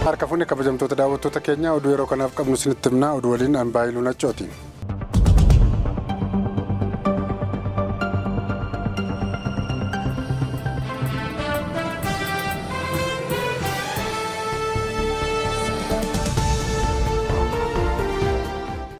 Harka fuunee kabajamtoota daawwattoota keenyaa, oduu yeroo kanaaf qabnu isinitti himnaa. Oduu waliin an Baayiluu Naccooti.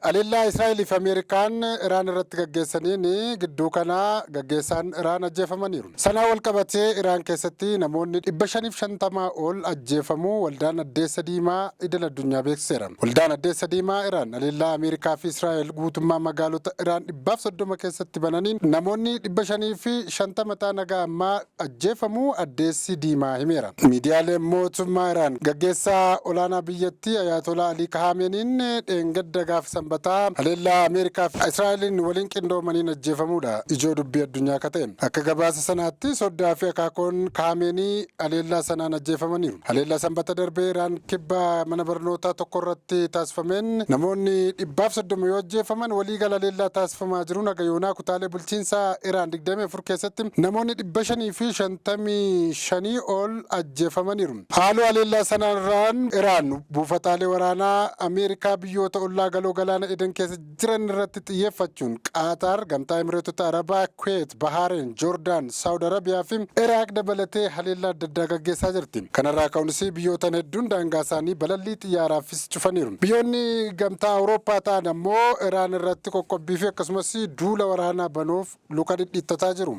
Haleellaa Israa'elii fi Ameerikaan Iraan irratti gaggeessaniin gidduu kana gaggeessaan Iraan ajjeefamaniiru. Sanaa wal qabatee Iraan keessatti namoonni 550 ol ajjeefamuu Waldaan Addeessa Diimaa idil addunyaa beeksiseera. Waldaan Addeessa Diimaa Iraan haleellaa Ameerikaa fi Israa'el guutummaa magaalota Iraan 130 keessatti bananiin namoonni 550 ta'an haga ammaa ajjeefamuu Addeessi Diimaa himeera. Miidiyaaleen mootummaa Iraan gaggeessaa olaanaa biyyattii Ayaatolaa Alii Kahaameniin dheengadda gaafa Sanbataa haleellaa Ameerikaa fi Israa'eliin waliin qindoomaniin ajjeefamuudha ijoo dubbii addunyaa akka ta'e. Akka gabaasa sanaatti soddaa fi akaakoon Kahameenii haleellaa sanaan ajjeefamaniiru. Haleellaa Sanbata darbee Iraan kibba mana barnootaa tokko irratti taasifameen namoonni 130 yoo ajjeefaman, waliigala haleellaa taasifamaa jiruun haga yoonaa kutaalee bulchiinsa Iraan 24 keessatti namoonni 555 ol ajjeefamaniiru. Haaloo haleellaa sanarraan Iraan buufataalee waraanaa Ameerikaa biyyoota ollaa galoo galaana Eden keessa jiran irratti xiyyeeffachuun Qaataar, Gamtaa Emireetota Arabaa, Kuweet, Bahaareen, Joordaan, Saawud Arabiyaa fi Iraaq dabalatee haleellaa adda addaa gaggeessaa jirti. Kanarraa ka'uunis biyyootan hedduun daangaa isaanii balallii xiyyaaraafis cufaniiru. Biyyoonni Gamtaa Awurooppaa ta'an ammoo Iraan irratti qoqqobbii fi akkasumas duula waraanaa banuuf luka dhidhiittataa jiru.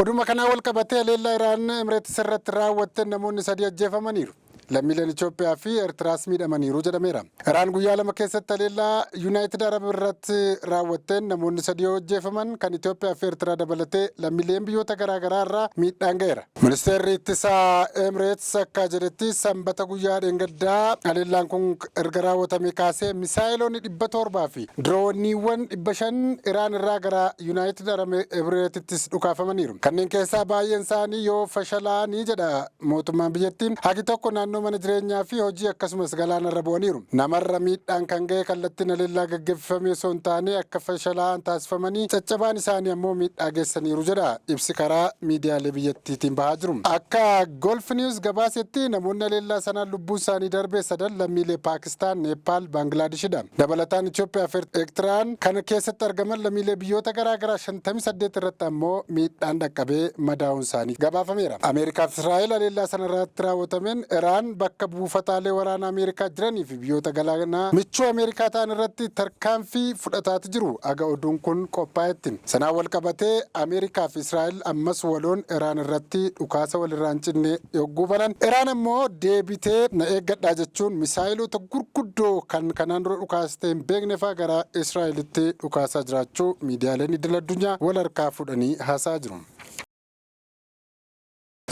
Oduma kanaan wal qabatee haleellaa Iraan Emireetis irratti raawwatteen namoonni 3 ajjeefamaniiru. Lammiileen Itoophiyaa fi Eertiraas miidhamaniiru jedhameera. Iraan guyyaa 2 keessatti haleellaa Yuunaayitid Arab irratti raawwatteen namoonni 3 yoo ajjeefaman, kan Itoophiyaa fi Eertiraa dabalatee lammiileen biyyoota garaagaraa irraa miidhaan ga'eera. Ministeerri ittisaa Emireets akka jedhetti, Sanbata guyyaa dheengaddaa haleellaan kun erga raawwatamee kaasee misaayiloonni 700 fi dirooniiwwan 500 Iraan irraa gara Yuunaayitid Arab Emireetittis dhukaafamaniiru. Kanneen keessaa baay'een isaanii yoo fashalaa'anii jedha mootummaan biyyattii, hagi tokko naannoo mana jireenyaa fi hojii akkasumas galaanarra bu'aniiru. Namarra miidhaan kan ga'e kallattiin haleellaa gaggeeffamee osoo hin taane akka fashalaa'an taasifamanii caccabaan isaanii ammoo miidhaa geessaniiru jedha ibsi karaa miidiyaalee biyyattiitiin bahaa jiru. Akka Gulf News gabaasetti namoonni haleellaa sanaan lubbuun isaanii darbe sadan lammiilee Paakistaan, Neeppaal, Baangilaadishidha. Dabalataan Itoophiyaa fi Eertiraan kan keessatti argaman lammiilee biyyoota garaa garaa 58 irratti ammoo miidhaan dhaqqabee madaa'uun isaanii gabaafameera. Ameerikaa fi Israa'el haleellaa sana irratti raawwatameen Iraan bakka buufataalee waraanaa Ameerikaa jiranii fi biyyoota galaanaa michuu Ameerikaa ta'an irratti tarkaanfii fudhataati jiru haga oduun kun qophaa'etti. Sanaan wal qabatee Ameerikaa fi Israa'el ammas waloon Iraan irratti dhukaasa walirraa hin cinne yogguu banan, Iraan ammoo deebitee na eeggadhaa jechuun misaayiloota gurguddoo kan kanaan dura dhukaastee hin beekne fa'aa gara Israa'elitti dhukaasaa jiraachuu miidiyaaleen idil addunyaa wal harkaa fuudhanii haasa'aa jiru.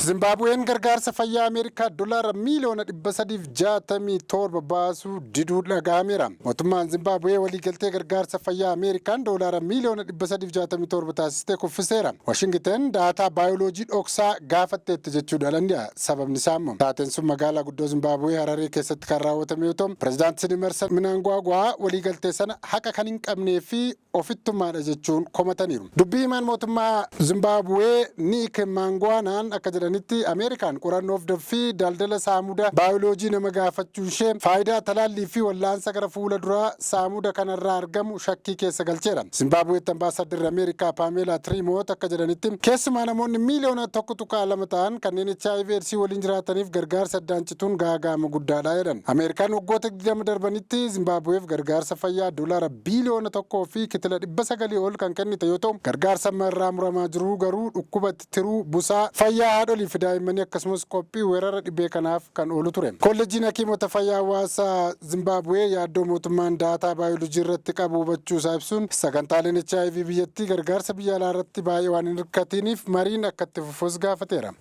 Zimbaabuween gargaarsa fayyaa Ameerikaa dolaara miiliyoona 367 baasuu diduu dhaga'ameera. Mootummaan Zimbaabuwee waliigaltee gargaarsa fayyaa Ameerikaan doolaara miiliyoona 367 taasistee kuffiseera. Washington daataa baayoloojii dhoksaa gaafatteetti jechuudha danda'a. Sababni isaa immoo taateen sun magaalaa guddoo Zimbaabuwee Hararee keessatti kan raawwatame yoo ta'u, Pireezidaanti Emerson Mnangagwa waliigaltee sana haqa kan hin qabnee fi ofittummaadha jechuun komataniiru. Dubbii himaan mootummaa Zimbaabuwee Niik Maangwaanaan akka jedhanitti, Ameerikaan qorannoo hordoffii daldala saamuda baayoloojii nama gaafachuun ishee faayidaa talaallii fi wal'aansa gara fuula duraa saamuda kanarraa argamu shakkii keessa galcheera. Zimbaabuweetti ambaasaaddarri Ameerikaa Paameelaa Tiriimoot akka jedhanitti, keessumaa namoonni miiliyoona 1.2 ta'an kanneen HIV Eedsii waliin jiraataniif gargaarsa addaan cituun gaaga'ama guddaadha jedhan. Ameerikaan waggoota 20 darbanitti Zimbaabuweef gargaarsa fayyaa doolaara biiliyoona 1 fi kitila 900 ol kan kennite yoo ta'u, gargaarsa amma irraa muramaa jiru garuu dhukkuba tiruu, busaa, fayyaa haadholii fi daa'immanii akkasumas qophii weerara dhibee kanaaf kan oolu ture. Kolleejjiin Hakiimota Fayyaa Hawaasaa Zimbaabuwee yaaddoo mootummaan daataa baayoloojii irratti qabu hubachuu isaa ibsuun, sagantaaleen HIV biyyattii gargaarsa biyya alaa irratti baay'ee waan hin hirkatiniif mariin akka itti fufus gaafateera.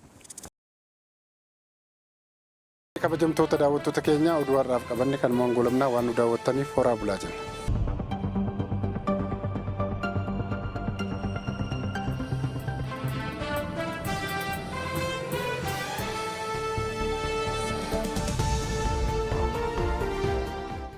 Kabajamtoota daawwattoota keenyaa, oduu har'aaf qabanne kanumaan goolabnaa. Waan nu daawwattaniif horaa bulaa jenna.